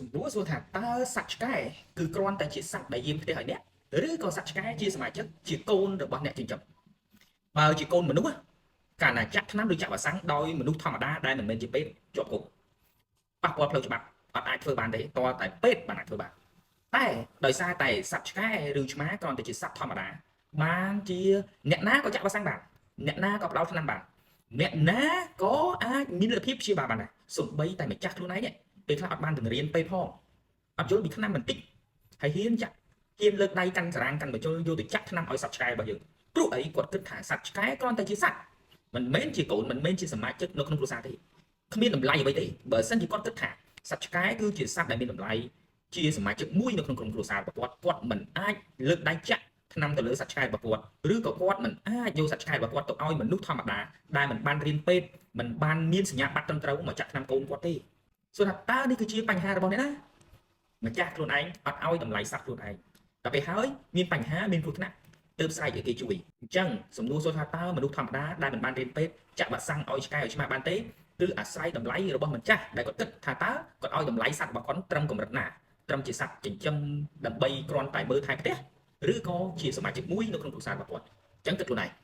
សំណួរសួរថាតើសត្វឆ្កែគឺគ្រាន់តែជាសត្វដែលយាមផ្ទះឲ្យអ្នកឬក៏សត្វឆ្កែជាសមាជិកជាកូនរបស់អ្នកចិញ្ចឹមបើជាកូនមនុស្សកាលណាចាក់ថ្នាំឬចាក់វ៉ាក់សាំងដោយមនុស្សធម្មតាដែលមិនមែនជាពេទ្យជាប់គុកប៉ះពាល់ផ្លូវច្បាប់អត់អាចធ្វើបានទេតតែពេទ្យបានអាចធ្វើបានតែដោយសារតែសត្វឆ្កែឬឆ្មាគ្រាន់តែជាសត្វធម្មតាបានជាអ្នកណាក៏ចាក់វ៉ាក់សាំងបានអ្នកណាក៏ផ្ដល់ថ្នាំបានអ្នកណាក៏អាចមានលទ្ធភាពព្យាបាលបានដែរសូម្បីតែម្ចាស់ខ្លួនឯងពេលខ្លះអត់បានទៅរៀនពេទ្យផងអត់យល់ពីថ្នាំបន្តិចហើយហ៊ានចាក់ហ៊ានលើកដៃកាន់សារ៉ាងកាន់បញ្ជុលយកទៅចាក់ថ្នាំឲ្យសត្វឆ្កែរបស់យើងព្រោះអីគាត់គិតថាសត្វឆ្កែគ្រាន់តែជាសត្វមិនមែនជាកូនមិនមែនជាសមាជិកនៅក្នុងគ្រួសារទេគ្មានតម្លៃអ្វីទេបើសិនជាគាត់គិតថាសត្វឆ្កែគឺជាសត្វដែលមានតម្លៃជាសមាជិកមួយនៅក្នុងក្រុមគ្រួសាររបស់គាត់គាត់មិនអាចលើកដៃចាក់ថ្នាំទៅលើសត្វឆ្កែរបស់គាត់ឬក៏គាត់មិនអាចយកសត្វឆ្កែរបស់គាត់ទៅឲ្យមនុស្សធម្មតាដែលមិនបានរៀនពេទ្យមិនបានមានសញ្ញាបត្រត្រឹមត្រូវមកចាក់ថ្នាំកូនគាត់ទេសួរថាតើនេះគឺជាបញ្ហារបស់អ្នកណាម្ចាស់ខ្លួនឯងអត់ឲ្យតម្លៃសត្វខ្លួនឯងដល់ពេលហើយមានបញ្ហាមានគ្រោះថ្នាក់ទើបស្រែកឲ្យគេជួយអញ្ចឹងសំណួរសួរថាតើមនុស្សធម្មតាដែលមិនបានរៀនពេទ្យចាក់វ៉ាក់សាំងឲ្យឆ្កែឲ្យឆ្មាបានទេគឺអាស្រ័យតម្លៃរបស់ម្ចាស់ដែលគាត់គិតថាតើគាត់ឲ្យតម្លៃសត្វរបស់គាត់ត្រឹមកម្រិតណាត្រឹមជាសត្វចិញ្ចឹមដើម្បីគ្រាន់តែមើលថែផ្ទះឬក៏ជាសមាជិកមួយនៅក្នុងគ្រួសាររបស់គាត់អញ្ចឹងគិតខ្លួនឯង។